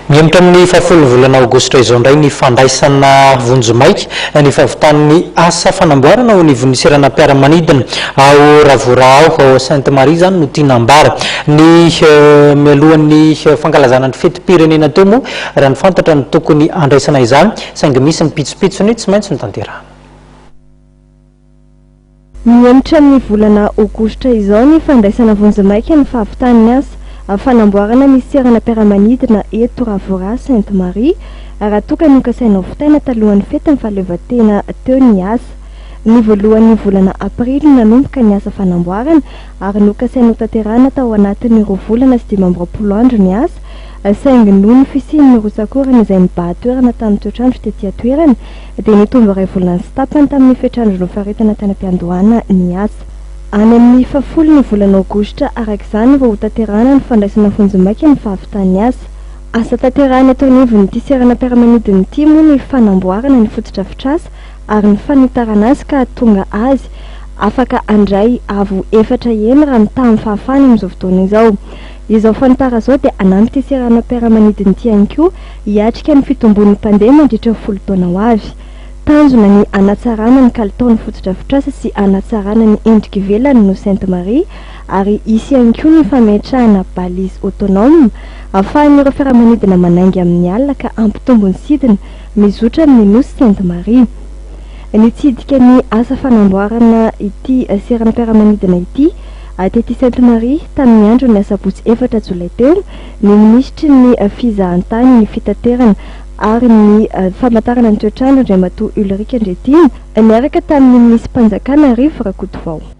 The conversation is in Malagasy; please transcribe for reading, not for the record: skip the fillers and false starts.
Mihemotra amin'ny fahafolon'ny volana aogositra izao indray ny fandraisana vonjimaika ny fahavitan'ny asa fanamboarana ao anivon'ny seranam-piaramanidina ao Ravorao ao Sainte Marie izany no tiana ambara. Ny mialohan'ny fankalazana ny fetim-pirenena teo moa raha ny fantatra no tokony handraisana izany saingy misy ny pitsopitsony tsy maintsy notanterahana. Mihemotra amin'ny volana aogositra izao ny fandraisana vonjimaika ny fahavitan'ny asa fanamboarana ny seranam-piaramanidina eto Ravoraha Sainte Marie raha toa ka nokasaina hovitaina talohan'ny fetin'ny fahaleovantena teo ny asa. Ny voalohan'ny volana aprily no nanomboka ny asa fanamboarana ary nokasaina hotanterahina tao anatin'ny roa volana sy 25 andro ny asa saingy noho ny fisian'ny rotsak'orana izay nibahan-toerana tamin'ny toetr'andro tety an-toerana dia nitombo iray volana sy tapany tamin'ny fetr'andro nofaritana tany am-piandohana ny asa. Any amin'ny fahafolo ny volana aogositra araka izany vao hotanterahana ny fandraisana vonjimaika ny fahavitan'ny asa. Asa tanterahina eto anivon'ity seranam-piaramanidina ity moa ny fanamboarana ny fotodrafitrasa ary ny fanitarana azy ka hahatonga azy afaka handray avo efatra heny raha mitaha amin'ny fahafahany amin'izao fotoana izao. Izao fanitara izao dia hanampy ity seranam-piaramanidina ity ihany koa hiatrika ny fitombon'ny mpandeha mandritra ny 10 taona ho avy. Tanjona ny hanatsarana ny kalitaon'ny fotodrafitrasa sy hanatsarana ny endrika ivelany Nosy Sainte Marie ary hisy ihany koa ny fametrahana balise autonome ahafahan'ireo fiaramanidina manainga amin'ny alina ka hampitombo ny sidina mizotra amin'ny Nosy Sainte Marie. Nitsidika ny asa fanamboarana ity seranam-piaramanidina ity tety Sainte Marie tamin'ny andron'ny asabotsy 4 jolay teo ny minisitry ny Fizahantany, ny Fitaterana ary ny Famantarana ny Toetr'andro, Andriamatoa Ulrich Andriatiana, niaraka tamin'ny minisi-panjakana Rivo Rakotovao.